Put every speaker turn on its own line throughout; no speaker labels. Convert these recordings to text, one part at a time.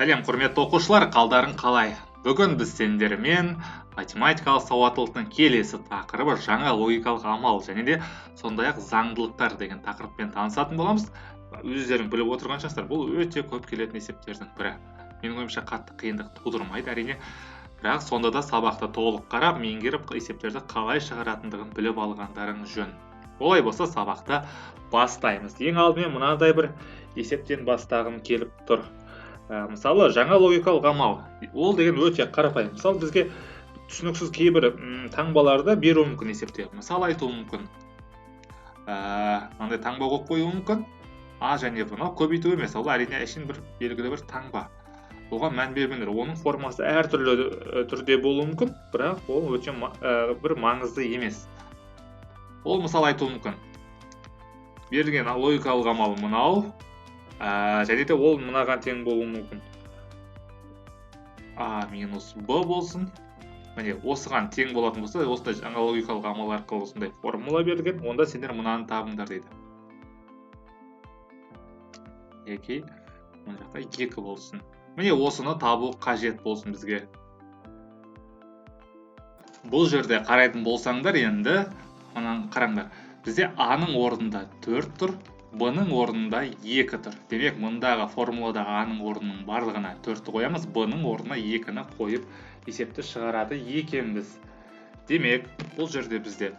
Сәлем, құрметті оқушылар, қалдарың қалай? Бүгін біз сендермен математикалық сауаттылықтың келесі тақырыбы жаңа логикалық амал және де сондай-ақ заңдылықтар деген тақырыппен танысатын боламыз. Өздерің біліп отырған шығарсыздар, бұл өте көп келетін есептердің бірі. Менің ойымша, қатты қиындық тудырмайды әрине, бірақ сонда да сабақты толық қарап, меңгеріп, есептерді қалай шығаратындығын біліп алғандарың жөн. Олай болса, сабақты бастаймыз. Ең алдымен мынадай бір есептен бастағым келіп тұр. Мысалы, жаңа логикалық амал ол деген өте қарапайым. Мысалы, бізге түсініксіз кейбір таңбаларды беруі мүмкін есепте. Мысал айтуы мүмкін, мынандай таңба қойып қоюы мүмкін: а және б. Мынау көбейту емес, ол әрине әшейін бір белгілі бір таңба, оған мән бермеңдер. Оның формасы әртүрлі түрде болуы мүмкін, бірақ ол өте бір маңызды емес. Ол мысал айтуы мүмкін: берілген логикалық амал мынау, және де ол мынаған тең болуы мүмкін: а минус б болсын. Міне, осыған тең болатын болса, осындай жаңа логикалық амал арқылы осындай формула берілген, онда сендер мынаны табыңдар дейді. Яки мына жақта екі болсын. Міне, осыны табу қажет болсын бізге. Бұл жерде қарайтын болсаңдар, енді мынаны қараңдар: бізде а-ның орнында төрт тұр, б-ның орнында екі тұр. Демек, мұндағы формуладағы а-ның орнының барлығына төртті қоямыз, б-ның орнына екіні қойып, есепті шығарады екенбіз. Демек, бұл жерде бізде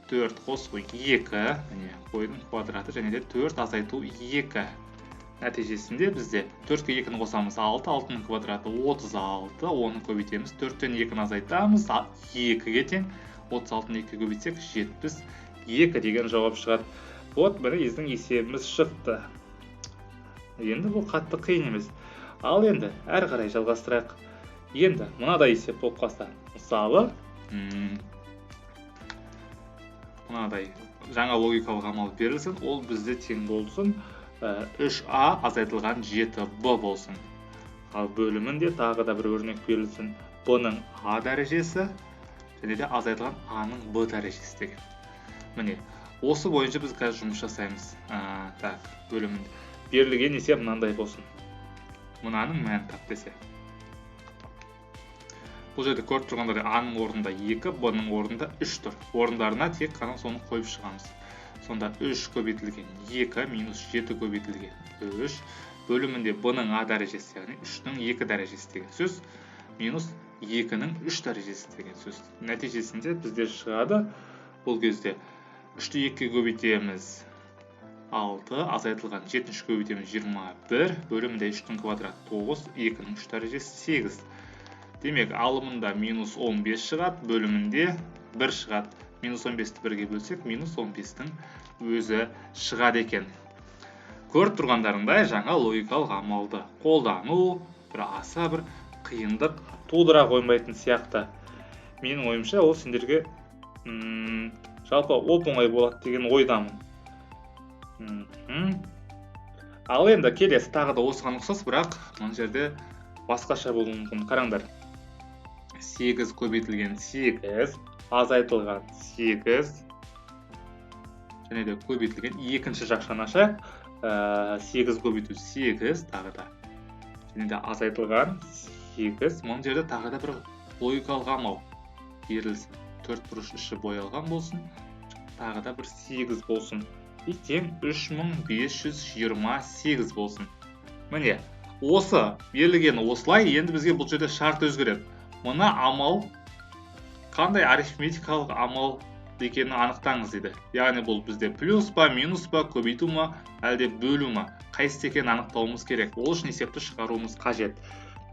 төрт қосу екі, міне, қойдың квадраты және де төрт азайту екі. Нәтижесінде бізде төртке екіні қосамыз, алты, алтының квадраты 36, оны көбейтеміз, төрттен екіні азайтамыз, екіге тең. 36-ны екіге көбейтсек, 72 деген жауап шығады. Вот, міне, біздің есебіміз шықты. Енді бұл қатты қиын емес. Ал енді әрі қарай жалғастырайық. Енді мынадай есеп болып қалса, мысалы, мынадай жаңа логикалық амал берілсін, ол бізде тең болсын 3а азайтылған 7б болсын. Ал бөлімінде тағы да бір өрнек берілсін: б-ның а дәрежесі және де азайтылған а-ның б дәрежесі деген. Міне, осы бойынша біз қазір жұмыс жасаймыз. Так, бөлімінде берілген есеп мынандай болсын, мынаның мәнін тап десе. Бұл жерде көріп тұрғандай, а-ның орнында 2, б-ның орнында 3 тұр. Орындарына тек қана соны қойып шығамыз. Сонда 3 көбейтілген 2 минус 7 көбейтілген 3, бөлімінде б-ның а дәрежесі, яғни 3-тің 2 дәрежесі деген сөз, минус 2-нің 3 дәрежесі деген сөз. Нәтижесінде бізде шығады, бұл кезде 3-ті 2-ге көбейтеміз, 6, азайтылған 7-ші көбейтеміз, 21, бөлімінде 3-тің квадраты 9, 2-нің 3 дәрежесі 8. Демек, алымында минус 15 шығады, бөлімінде 1 шығады. Минус 15-ті бірге бөлсек, минус 15-тің өзі шығады екен. Көріп тұрғандарыңдай, жаңа логикалық амалды қолдану бір аса бір қиындық тудыра қоймайтын сияқты. Менің ойымша, ол сендерге жалпы оп оңай болады деген ойдамын. Ал енді келесі тағы да осыған ұқсас, бірақ мына жерде басқаша болуы мүмкін. Қараңдар: 8 көбейтілген 8 азайтылған 8 және де көбейтілген, екінші жақшаны ашайық, 8 көбейту 8 тағы да және де азайтылған 8. Мына жерде тағы да бір логикалық амал берілсін: төрт бұрыш іші боялған болсын, тағы да бір 8 болсын и тең 3528 болсын. Міне, осы берілген осылай. Енді бізге бұл жерде шарт өзгереді: мына амал қандай арифметикалық амал екенін анықтаңыз дейді. Яғни бұл бізде плюс па, минус па, көбейту ма, әлде бөлу ма, қайсысы екенін анықтауымыз керек. Ол үшін есепті шығаруымыз қажет.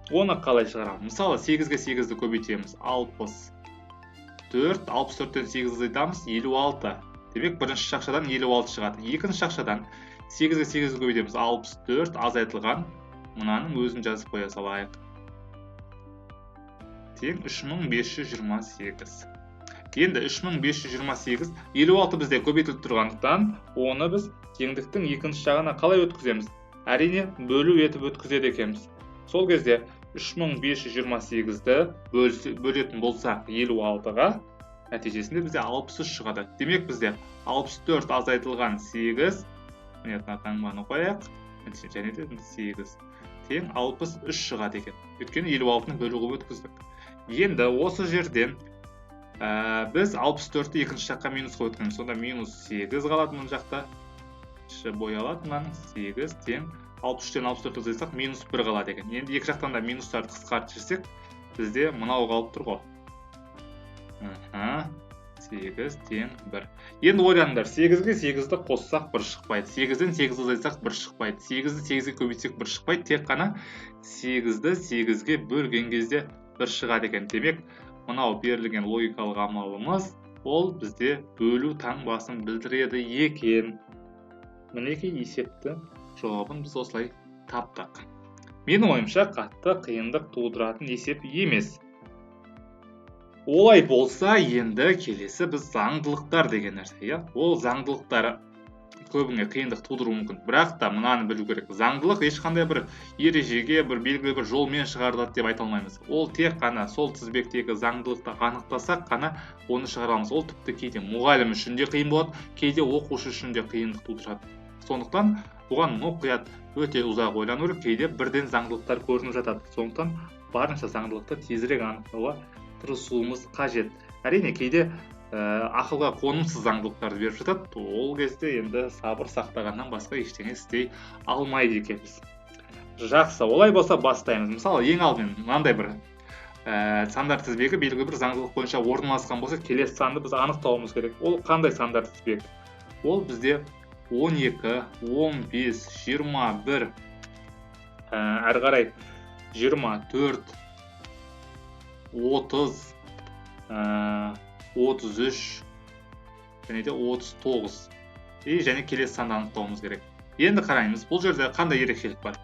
Оны қалай шығарамыз? Мысалы, 8-ге 8-ді көбейтеміз, 64. 64-тен 8 азайтамыз, 56. Демек, бірінші жақшадан 56 шығады. Екінші жақшадан 8-ге 8-ді көбейтеміз, 64, азайтылған мынаның өзін жазып қоя салайық, тең 3528. Енді 3528, 56 бізде көбейтіліп тұрғандықтан, оны біз теңдіктің екінші жағына қалай өткіземіз? Әрине, бөлу етіп өткізеді екенбіз. Сол кезде 3528-ді бөлетін болсақ 56-ға, нәтижесінде бізде 63 шығады. Демек, бізде 64 азайтылған 8, міне, мына таңбаны қояйық. Және де 8 тең 63 шығады екен. Өйткені 56-ны бөлу қылып өткіздік. Енді осы жерден біз 64-ті екінші жаққа минус қойып өткенбіз. Сонда минус 8 қалады мына жақта. Іші боялады мынаның 8 тең 63-тен 64-ті азайтсақ минус 1 қалады екен. Енді екі жақтан да минустарды қысқартып жіберсек, бізде мынау қалып тұр ғой. 8 тең 1. Енді ойланыңдар, 8-ге 8-ді қоссақ 1 шықпайды. 8-ден 8 азайтсақ 1 шықпайды. 8-ді 8-ге көбейтсек 1 шықпайды. Тек қана 8-ді 8-ге бөлген кезде 1 шығады екен. Демек, мынау берілген логикалық амалымыз ол бізде бөлу таңбасын білдіреді екен. Мінекей есепті жауабын біз осылай таптық. Менің ойымша қатты қиындық тудыратын есеп емес. Олай болса, енді келесі біз заңдылықтар деген нәрсе, иә? Ол заңдылықтар көбіне қиындық тудыруы мүмкін. Бірақ та мынаны білу керек. Заңдылық ешқандай бір ережеге, бір белгілі бір жолмен шығарылады деп айта алмаймыз. Ол тек қана сол тізбектегі заңдылықты анықтасақ қана оны шығара аламыз. Ол тіпті кейде мұғалім үшін де қиын болады, кейде оқушы үшін де қиындық тудырады. Сондықтан оған мұқият өте ұзақ ойлану керек, кейде бірден заңдылықтар көрініп жатады. Сондықтан барынша заңдылықты тезірек анықтауға тырысуымыз қажет. Әрине, кейде ақылға қонымсыз заңдылықтарды беріп жатады. Ол кезде енді сабыр сақтағаннан басқа ештеңе істей алмайды екенбіз. Жақсы, олай болса бастаймыз. Мысалы, ең алдымен мынандай бір сандар тізбегі белгілі бір заңдылық бойынша орналасқан болса, келесі санды біз анықтауымыз керек. Ол қандай сандар тізбегі? Ол бізде 12, 15, 21, әрі қарай 24, 30, 33 және де 39. И және келесі санды анықтауымыз керек. Енді қараймыз, бұл жерде қандай ерекшелік бар?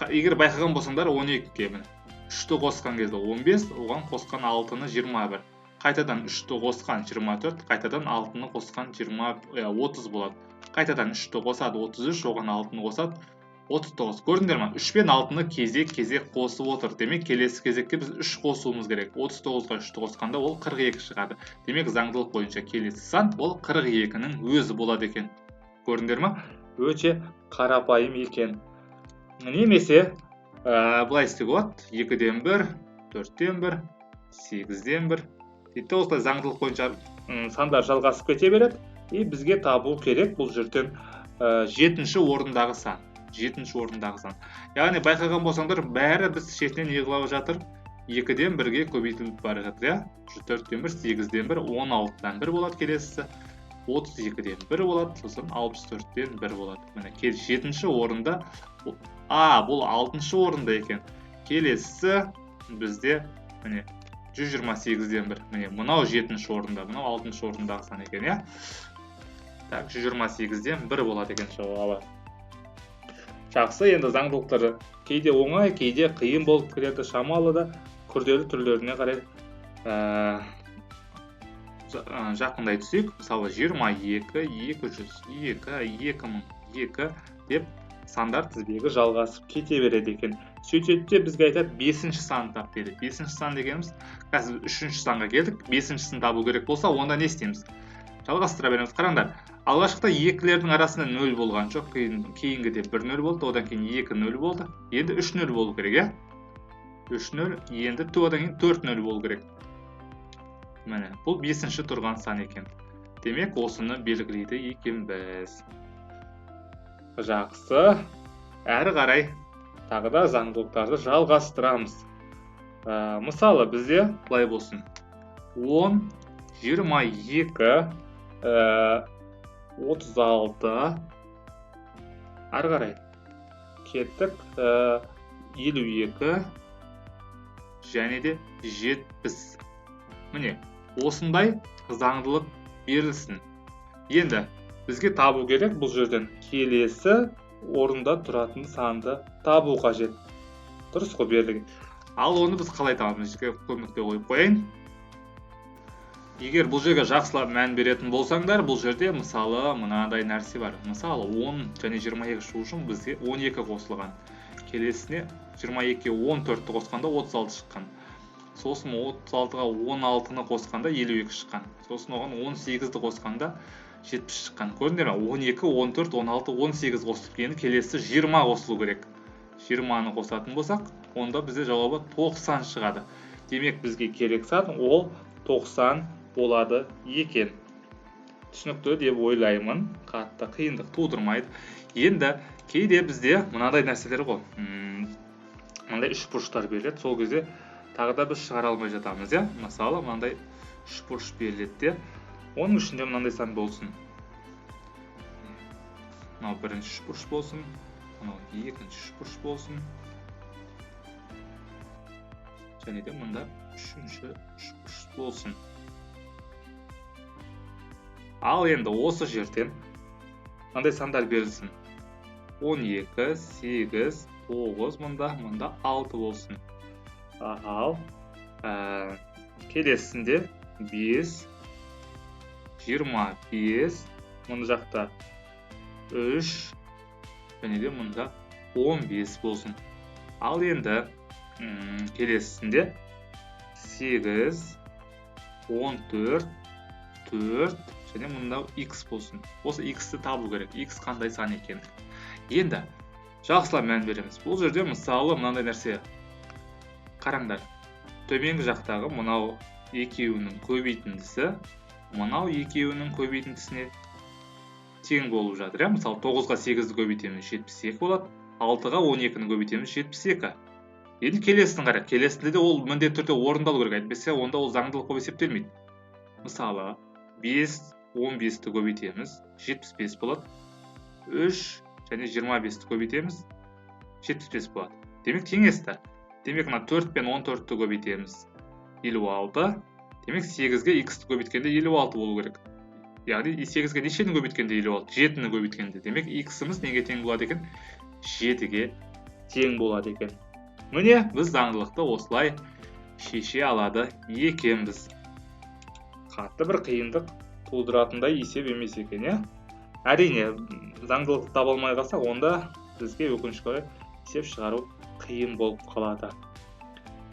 Егер байқаған болсаңдар, 12-ге міне 3-ті қосқан кезде 15, оған қосқан 6-ны 21. Қайтадан 3-ті қосқан 24, қайтадан 6-ны қосқан 30 болады. Қайтадан 3-ті қосады 33, оған 6-ны қосады 39. Көрдіңдер ма? 3 пен 6-ны кезек-кезек қосып отыр. Демек, келесі кезекке біз 3 қосуымыз керек. 39-ға 3-ті қосқанда ол 42 шығады. Демек, заңдылық бойынша келесі сан ол 42-нің өзі болады екен. Көрдіңдер ма? Өте қарапайым екен. Немесе былай істеуге болады. 2-ден 1, 4-тен 1, 8-ден 1. Дейді осылай заңдылық бойынша сандар жалғасып кете береді. И бізге табу керек бұл жерден 7-ші орындағы сан. 7-ші орындағы сан. Яғни байқаған болсаңдар, бәрі біз шетінен не қылып жатыр? 2-ден 1-ге көбейтіліп бара жатыр, иә? 4-тен 1, 8-ден 1, 16-дан 1 болады келесісі. 32-ден 1 болады, сосын 64-тен 1 болады. Міне, 7-ші орында, бұл 6-шы орында екен. Келесісі бізде міне 128-ден 1. Міне, мынау 7-ші орында, мынау 6-шы орындағы сан екен, иә? Так, 128-ден 1 болады екен жауабы. Жақсы, енді заңдылықтары кейде оңай, кейде қиын болып келеді, шамалы да күрделі түрлеріне қарай жақындай түсейік. Мысалы, 22, 202, 2002 деп сандар тізбегі жалғасып кете береді екен. Сөйтеді де бізге айтады, 5-ші санды тап дейді. 5-ші сан дегеніміз, қазір 3-ші санға келдік, 5-шісін табу керек болса, онда не істейміз? Жалғастыра береміз. Қараңдар, алғашқыда екілердің арасында 0 болған жоқ, кейінгіде 1 0 болды, одан кейін 2 0 болды. Енді 3 0 болу керек, иә? 3 0, енді одан кейін 4 0 болу керек. Міне, бұл 5-ші тұрған сан екен. Демек, осыны белгілейді екенбіз. Жақсы. Әрі қарай тағы да заңдылықтарды жалғастырамыз. Мысалы, бізде былай болсын. 10, 22, 36, әрі қарай кеттік, 52 және де 70. Міне, осындай заңдылық берілсін. Енді бізге табу керек бұл жерден келесі орында тұратын санды табу қажет. Дұрыс қой берілген. Ал оны біз қалай табамыз? Жерге көп нүкте қойып қояйын. Егер бұл жерге жақсылап мән беретін болсаңдар, бұл жерде мысалы мынадай нәрсе бар. Мысалы, 10 және 22 шығу үшін бізге 12 қосылған. Келесіне 22-ге 14-ті қосқанда 36 шыққан. Сосын 36-ға 16-ны қосқанда 52 шыққан. Сосын оған 18-ді қосқанда 70 шыққан. Көрдіңдер ме? 12, 14, 16, 18 қосылып, енді келесі 20 қосылу керек. 20-ны қосатын болсақ, онда бізде жауабы 90 шығады. Демек, бізге керек сан ол 90 болады екен. Түсінікті деп ойлаймын, қатты қиындық тудырмайды. Енді кейде бізде мынадай нәрселер ғой, мынандай үшбұрыштар беріледі, сол кезде тағы да біз шығара алмай жатамыз, иә? Мысалы, мынандай үшбұрыш беріледі де, оның ішінде мынандай сан болсын. Мынау бірінші үшбұрыш болсын, мынау екінші үшбұрыш болсын. Және де мында үшінші үшбұрыш болсын. Ал енді осы жерден мынандай сандар берілсін. 12, 8, 9, мында 6 болсын. Ал келесінде 5, 25, мына жақта 3, және де мында 15 болсын. Ал енді келесінде 8, 14, 4, және мында x болсын. Осы x-ті табу керек. X қандай сан екен? Енді жақсылап мән береміз. Бұл жерде мысалы мынандай нәрсе. Қараңдар. Төменгі жақтағы мынау екеуінің көбейтіндісі, мынау екеуінің көбейтіндісіне тең болып жатыр, иә? Мысалы, 9-ға 8-ді көбейтеміз, 72 болады. 6-ға 12-ні көбейтеміз, 72. Енді келесін қарайық. Келесінде де ол міндетті түрде орындалу керек. Әйтпесе онда ол заңдылық болып есептелмейді. Мысалы, 5, 15-ті көбейтеміз, 75 болады. 3 және 25-ті көбейтеміз, 75 болады. Демек, теңесті. Демек, мына 4 пен 14-ті көбейтеміз, 56. Демек, 8-ге x-ті көбейткенде 56 болу керек. Яғни 8-ге нешені көбейткенде 56? 7-ні көбейткенде. Демек, x-іміз неге тең болады екен? 7-ге тең болады екен. Міне, біз заңдылықты осылай шеше алады екенбіз. Қатты бір қиындық тудыратындай есеп емес екен, иә? Әрине, заңдылықты таба алмай қалсақ, онда бізге өкінішке орай есеп шығару қиын болып қалады.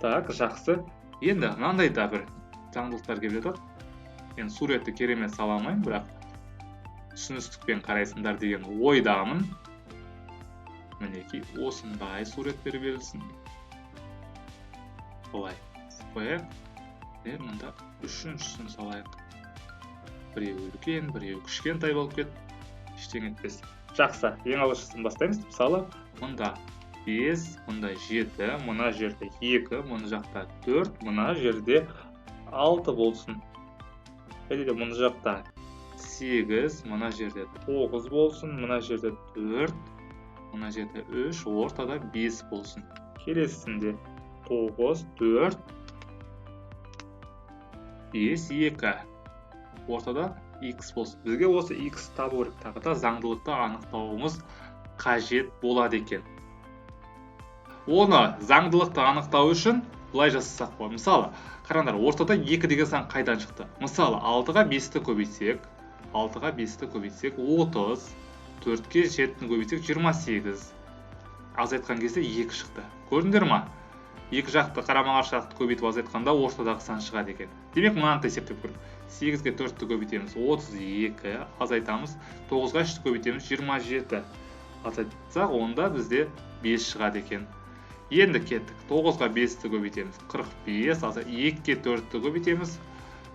Так, жақсы. Енді мынандай да бір заңдылықтар келіп жатады. Енді суретті керемет сала алмаймын, бірақ түсіністікпен қарайсыңдар деген ойдамын. Мінекей, осындай суреттер берілсін. Былай қояйық. Мында үшіншісін салайық. Біреуі үлкен, біреуі кішкентай болып кетті. Ештеңе етпес. Жақсы, ең алғашқысын бастаймыз. Мысалы, мында 5, мында 7, мына жерде 2, мына жақта 4, мына жерде 6 болсын. Және де мына жақта 8, мына жерде 9 болсын, мына жерде 4, мына жерде 3, ортада 5 болсын. Келесісінде 9, 4, 5, 2. Ортада x болсын. Бізге осы x табу керек. Тағы да заңдылықты анықтауымыз қажет болады екен. Оны заңдылықты анықтау үшін былай жасасақ болады. Мысалы, қараңдар, ортада 2 деген сан қайдан шықты? Мысалы, 6-ға 5-ті көбейтсек, 6-ға 5-ті көбейтсек, 30, 4-ке 7-ні көбейтсек, 28. Азайтқан кезде 2 шықты. Көрдіңдер ма? Екі жақты қарама-қарсы жақты көбейтіп азайтқанда ортадағы сан шығады екен. Демек, мынаны да есептеп көрейік. 8-ге 4-ті көбейтеміз, 32, азайтамыз, 9-ға 3-ті көбейтеміз, 27. Азайтсақ, онда бізде 5 шығады екен. Енді кеттік. 9-ға 5-ті көбейтеміз, 45, 2-ге 4-ті көбейтеміз,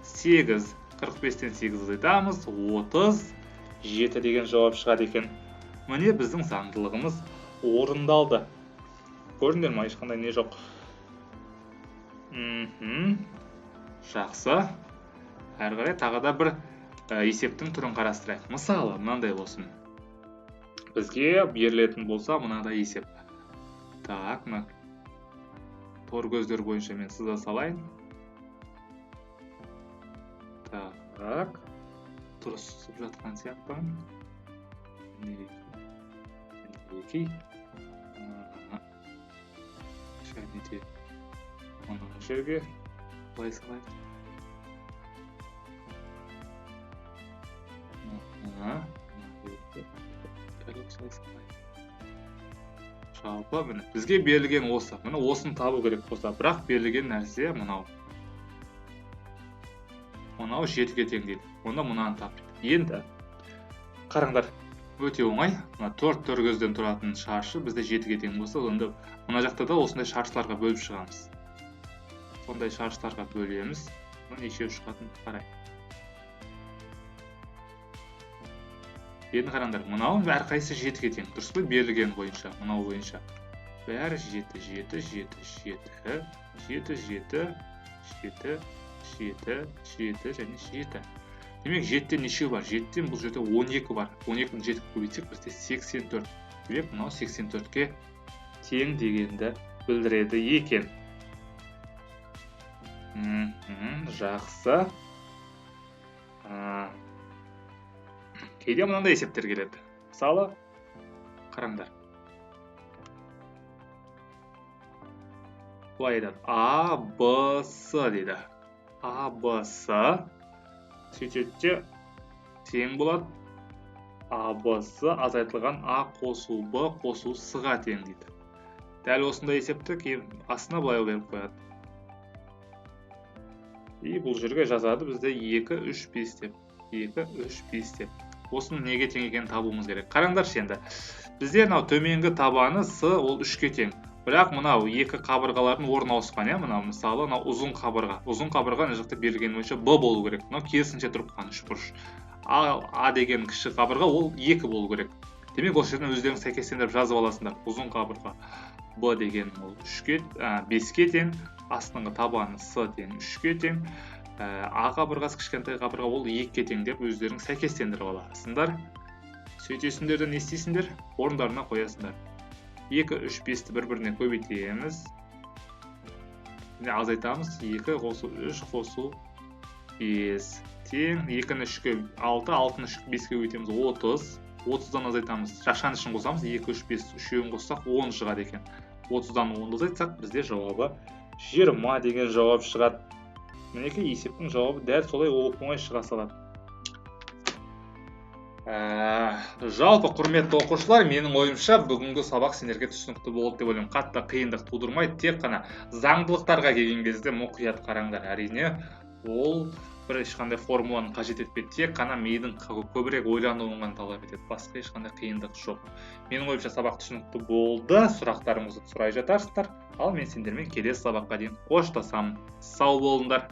8, 45-тен 8 азайтамыз, 37 деген жауап шығады екен. Міне, біздің заңдылығымыз орындалды. Көрдіңдер ма, ешқандай не жоқ. Жақсы. Әрі қарай тағы да бір есептің түрін қарастырайық. Мысалы, мынандай болсын. Бізге берілетін болса мынадай есеп. Так, мына тор көздер бойынша мен сыза салайын. Так, дұрыс сызып жатқан сияқтымын. Мінекей. Және де мына жерге былай салайық. Жалпы міне бізге берілген осы. Міне осыны табу керек болса, бірақ берілген нәрсе мынау. Мынау 7-ге тең дейді. Онда мынаны тап дейді. Енді Қараңдар, өте оңай. Мына 4 төркөзден тұратын шаршы бізде 7-ге тең болса, онда мына жақта да осындай шаршыларға бөліп шығамыз. Сондай шаршыларға бөлеміз. Мына нешеу шығатынын қарайық. Енді қараңдар, мынау әрқайсысы 7-ге тең. Дұрыс па? Берілген бойынша, мынау бойынша. Бәрі 7, 7, 7, 7, 7, 7, 7, 7, 7 және 7. Демек, 7-тен нешеу бар? 7-тен бұл жерде 12 бар. 12-ні 7-ге көбейтсек, бізде 84. Демек, мынау 84-ке тең дегенді білдіреді екен. Жақсы. Кейде мынандай есептер келеді. Мысалы, қараңдар. Былай айтады. А, Б, С дейді. А, Б, С сөйтеді де тең болады. А, Б, С азайтылған А қосу Б қосу С-ға тең дейді. Дәл осындай есепті кейін астына былай беріп қояды. И бұл жерге жазады бізде 2, 3, 5 деп. 2, 3, 5 деп. Осының неге тең екенін табуымыз керек. Қараңдаршы енді. Бізде мынау төменгі табаны С ол 3-ке тең. Бірақ мынау екі қабырғалардың орны ауысқан, иә, мынау мысалы мынау ұзын қабырға. Ұзын қабырға мына жақта берілген бойынша Б болу керек. Мынау керісінше тұрып қалған үшбұрыш. Ал А деген кіші қабырға ол 2 болу керек. Демек, осы жерден өздеріңіз сәйкестендіріп жазып аласыңдар. Ұзын қабырға Б деген ол 5-ке тең, астыңғы табаны С тең 3-ке тең, А қабырғасы кішкентай қабырға ол 2-ге тең деп өздерің сәйкестендіріп аласыңдар. Сөйтесіңдер де не істейсіңдер? Орындарына қоясыңдар. 2, 3, 5-ті бір-біріне көбейтеміз. Міне азайтамыз. 2 қосу 3 қосу 5 тең. 2-ні 3-ке 6, 6-ны 5-ке көбейтеміз 30. 30-дан азайтамыз. Жақшаның ішін қосамыз. 2, 3, 5 үшеуін қоссақ 10 шығады екен. 30-дан 10-ды азайтсақ, бізде жауабы 20 деген жауап шығады. Мінекей есептің жауабы дәл солай оп-оңай шыға салады. Жалпы, құрметті оқушылар, менің ойымша бүгінгі сабақ сендерге түсінікті болды деп ойлаймын. Қатты қиындық тудырмайды, тек қана заңдылықтарға келген кезде мұқият қараңдар. Әрине, ол бір ешқандай формуланы қажет етпейді, тек қана мидың көбірек ойлануын ғана талап етеді, басқа ешқандай қиындық жоқ. Менің ойымша сабақ түсінікті болды, сұрақтарыңызды сұрай жатарсыздар. Ал мен сендермен келесі сабаққа дейін қоштасамын. Сау болыңдар.